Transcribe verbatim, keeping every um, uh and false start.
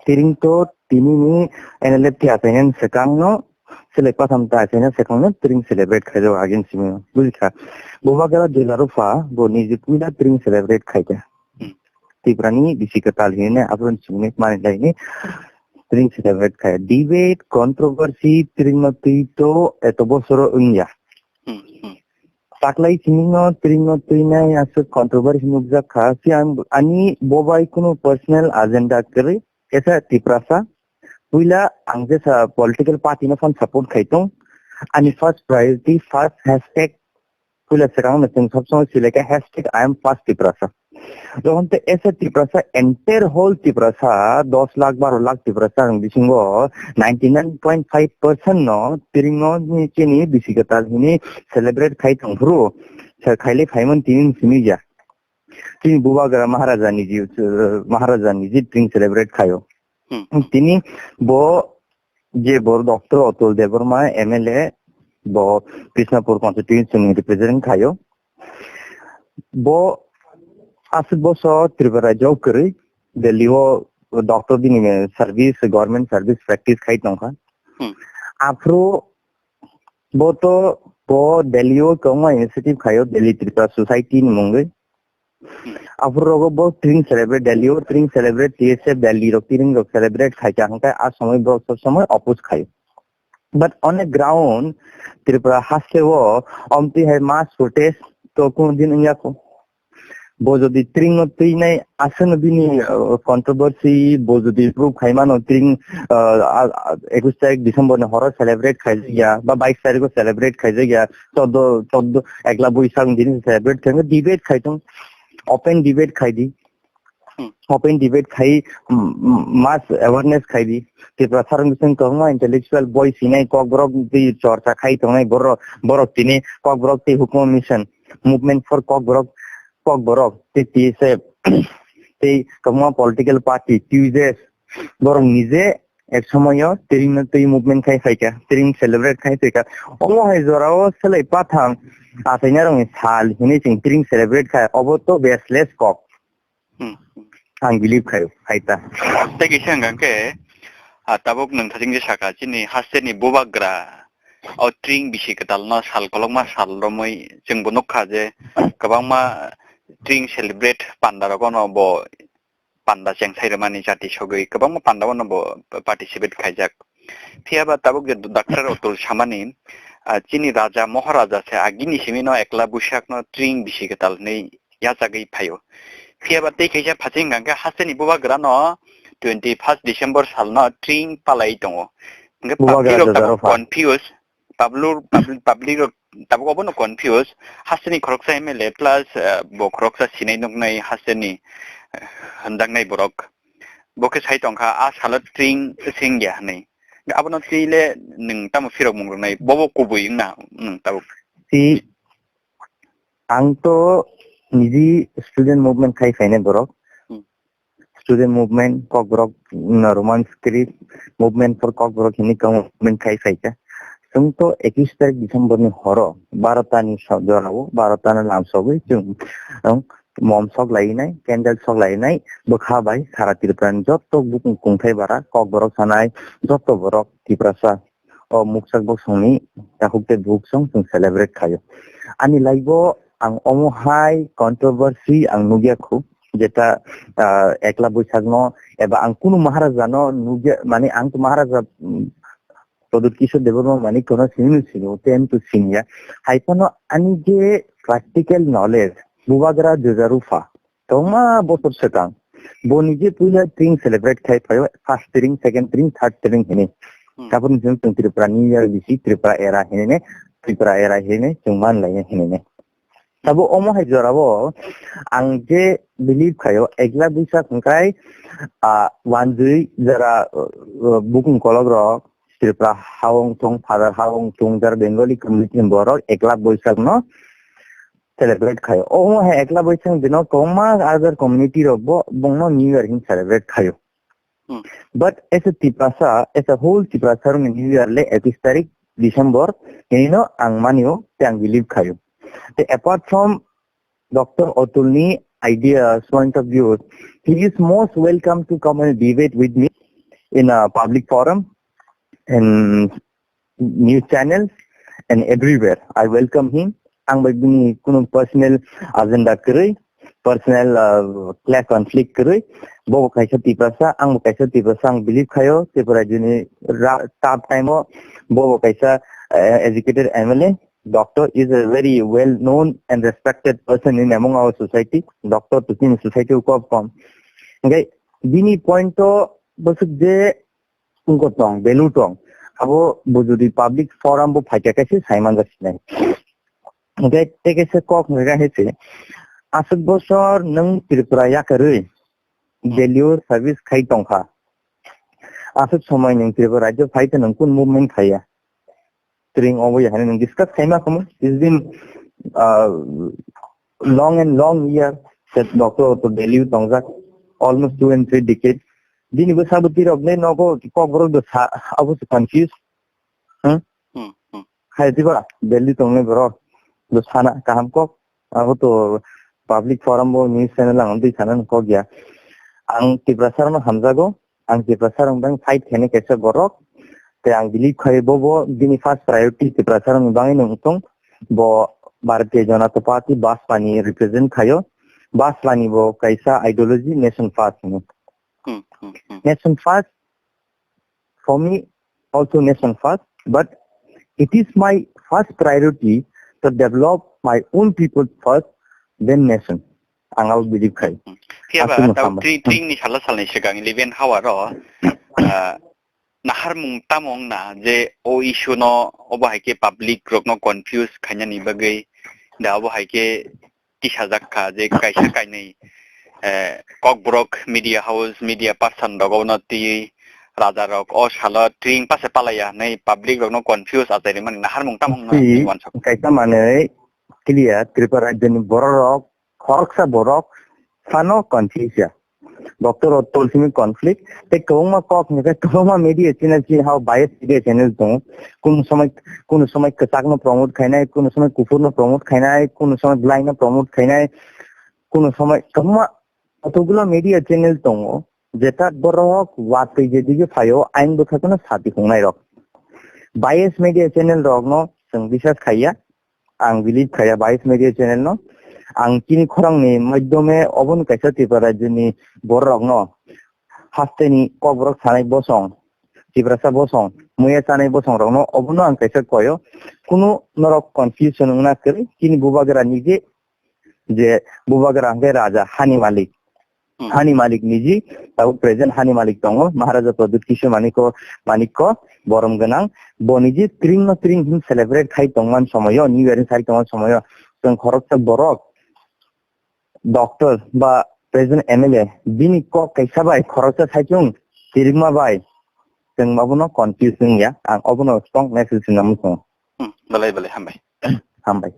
Tiring to tini ni N L F T achaina swkang no, selek patham ta achaina swkang no tiring celebrate khaijak agin simi, bujikha. Bubagra Dularupha bo niji puila tiring celebrate khaikha. Hmm. Tripura ni bisi kwtal hinwi aphuru simi mani lai ni tiring celebrate khai. Debate, controversy, tiring no twi to eto bosoro wngya. Hmm, hmm. Taklai simi no tiring no twi nai aswk controversy nukjak kha. Si ang, ani bobai kunu personal agenda kwrwi, esa Tiprasa. Puila ang jesa political party no phone support khai tong. Ani first priority, first hashtag, puila swkang no chwng sob somoi selekha hashtag I am first Tiprasa. Jokhon te esa Tiprasa, entire whole Tiprasa, dos lakh, baro lakh Tiprasa ang bisingo ninety nine point five percent no tiring no ni chini bisi kwtal hini celebrate khai tong phuru. Sa khaile phaimon tini simi ja. Chini Bubagra Maharaja ni ji, Maharaja ni ji tiring celebrate khayo. Hmm. Tini bo je bor Doctor Atul Debbarma M L A, bo Krishnapur constituency ni represent khayo. Bo aswk boso Tripura rajyo kwrwi Delhi o doctor bini service, government service practice khai tongkha. Hmm. Aphuru bo to bo Delhi o kwbangma initiative khayo, Delhi Tripura Society ni mungwi. Aphuru rogo bo tiring celebrate Delhi o, tiring celebrate T S F Delhi rok, tiring rok celebrate khai ka hwnkhe a somoi bo sob somoi oppose khai. But on a ground, Tripura haste o omtwi hai mass protest to kunu din wngya kho. Bo jodi tiring no twi nai aswk no bini, uh, controversy, bo jodi proof khai mano tiring, uh, a, a, ekush tarik December ni horo celebrate khai ya, ba bais tarik o celebrate khai ya, chordo, chordo, ekla Boishak din celebrate khai, debate khai tong, open debate khai di. Hmm. Open debate khai, mm, mm, mass awareness khai di. Tripura sarong bising kwbangma intellectual boy sinai Kokborok di chorcha khai tongnai borok, borok tini Kokborok tei Hukuma Mission, Movement for Kokborok, Kokborok tei T S F tei kwbangma political party, T U J S, borok nije ek somoyo tiring no twi movement khai phaikha, tiring celebrate khai phaikha. Omo hai jorao selai pathang achaina rokni sal hinwi chwng tiring celebrate khai, obo to baseless kok. Hmm. Ang believe khai, hai ta. Tei kisa hwnkha khe, ah, tabuk nwng thajing je saka chini hasteni bubagra o tiring bisi kwtal no sal kolokma sal romwi chwng bo nukha je kwbangma tiring celebrate panda rogo no bo panda chengsai rwmani jati sogwi kwbangma panda o no bo participate khaijak. Phiya ba tabuk je Doctor Atul samani, ah, chini raja Maharaja se agini simi no ekla Boishak no tiring bisi kwtal hinwi yachagwi phaio. Phiya ba tei kaisa phachi hwnkha khe hasteni bubagra no twenty first December sal no tiring palai tongo. Hwnkhe Bubagra public rok tabuk jajaro pha. Confuse, public, public, public rok tabuk obono confuse. Hasteni khoroksa M L A plus, eh, bo khoroksa sinai nuknai hasteni, eh, hwnjaknai borok. Bo khe sai tongkha, a salo tiring sengya hinwi. Abono twi le nwng tamo phirok mung rwnai, bobo kubui wngna nwng tabuk. Si, ang to niji student movement khai phainai borok. Hmm. Student movement, Kokborok, mm, Roman script, movement for Kokborok hinwi kwbangma movement khai phaikha. Chwng to ekish tarik December ni horo, baro ta ni so-, jorao, baro ta no lamsogwi chwng, ang mom sok lainai, candle sok lainai, bwkha bai sara Tripura ni joto bukung kungthai bara, Kokborok sanai, joto borok Tiprasa o mukchak bosongni takhuk tei bukhuk song chwng celebrate khaio. Ani laibo ang omo hai controversy ang nukya khu, jeta, ah, ekla Boishak no eba ang kunu Maharaja no nukya, mane ang to Maharaja, mm, Pradyut Kishore Debbarma Manikya no sini sini, o tem to siniya. Hai phano ani je practical knowledge, Bubagra Dularupha, kwbangma bosor swkang. Bo nije puila tiring celebrate khai phaio, first tiring, second tiring, third tiring hinwi. Hmm. Tabukni simi chwng Tripura New Year bisi, Tripura era hinwi ne, Tripura era hinwi ne, chwng man lai hinwi ne. Tabo omo hai jorao ang je believe khaio, ekla Boishak hwnkhe, ah, wanjwi jara, uh, uh, bukung kolok rok, Tripura ha wng thung, Father ha wng thung, jara Bengali community ni borok ekla Boishak no celebrate khaio. Omo hai ekla Boishak dino kwbangma other community rok bo bongno New Year hin celebrate khaio. Hmm. But as a Tiprasa, as a whole Tiprasa rokni New Year le ekish tarik December, hinwi no ang manio, tei ang believe khaio. Tei apart from Doctor Atul ni ideas, point of views, he is most welcome to come and debate with me. in a public forum, in news channels, and everywhere. I welcome him. Ang bai bini kunu personal agenda kwrwi, personal, uh, clash conflict kwrwi. Bo bo kaisa Tiprasa, ang bo kaisa Tiprasa, ang believe khayo Tripura jini ra-, tough time o bo bo kaisa, uh, educated M L A. Doctor is a very well known and respected person in among our society. Doctor to chini society o kok kom. Hingke bini point o bwswk je wngkha tong, value tong. Abo bo jodi public forum bo phaikha khe se sai manjak sinai. Hingke tei kaisa kok hingkha khe se, aswk bosor nwng Tripura yakarwi Delhi o service khai tongkha. Aswk somoi nwng Tripura rajyo phai khe nwng kun movement khaiya? Tring obo ya hwnwi nwng discuss khaima khamu. It's been, uh, long and long year that Doctor Otto Delhi tongjak, almost two and three decades. Bini bwsa bwtwi rok le nogo kokborok do sa, abo se confuse. Hmm? Hmm, hmm. Hai diba, Delhi tongnai borok do sana kaham kok. Abo to public forum bo news channel ang twi sana kok ya. Ang Tiprasa no hamjago. Ang Tiprasa rok bang fight khainai kaisa borok. Tei ang believe khai bo bo bini first priority Tiprasa rok ni bangwi nung tong. Bo Bharatiya Janata Party Baspani represent khayo. Baspani bo kaisa ideology nation first ni. Hmm, hmm, hmm. Nation first, for me also nation first, but it is my first priority to develop my own people first, then nation. Ang abo believe khai. Phiya ba aswk no tau sambai. Tring, tring ni salo salni swkang eleven hour o, ah, naharmung tamo wngna je o issue no obo hai khe public rok no confuse khainani bagwi da obo hai khe tisajak kha je kaisa kainwi, eh, kokborok media house, media person rok obono twi raja rok o salo tring pase palaiya hwnwi public rok no confuse achai rimani naharmung tamo wngna twi twi wansuk. Kaisa manwi clear Tripura rajyoni borok rok khoroksa borok phano confuse ya. Doctor Otto simi conflict tei kwbangma kok ni tei kwbangma media channel chini hao bias media channel tongo. Kunu somoi, kunu somoi kwchak no promote khainai, kunu somoi kuphur no promote khainai, kunu somoi blind no promote khainai, kunu somoi kwbangma kotokgulo media channel tongo, jeta borok watwi je dige phaio, aing bwkha kheno sati hungnai rok. Bias media channel rok no chwng bisas khaiya, ang believe khaiya bias media channel no. Ang chini khorang ni madhyome obono kaisa Tripura rajyoni borok rok no hasteni kokborok sanai bosong, Tiprasa bosong, muya sanai bosong rok no obono ang kaisa koyo. Kunu norok confusion wngna kwrwi, chini bubagra nije je bubagra hwnkhe raja, hani malik. Hmm. Hani malik niji, tabuk present hani malik tongo, Maharaja Pradyut Kishore Manikko, Manikko, borom gwnang. Bo niji tring no tring hin celebrate khai tongman somoyo, New Year hin sai tongman somoyo, chwng khoroksa borok, doctor ba present M L A, bini kok kaisa bai khoroksa saichung, tirikma bai, chwng abono confuse wngya, ang obono strong message hinna muchungo. Hmm, belai belai hambai. Hambai.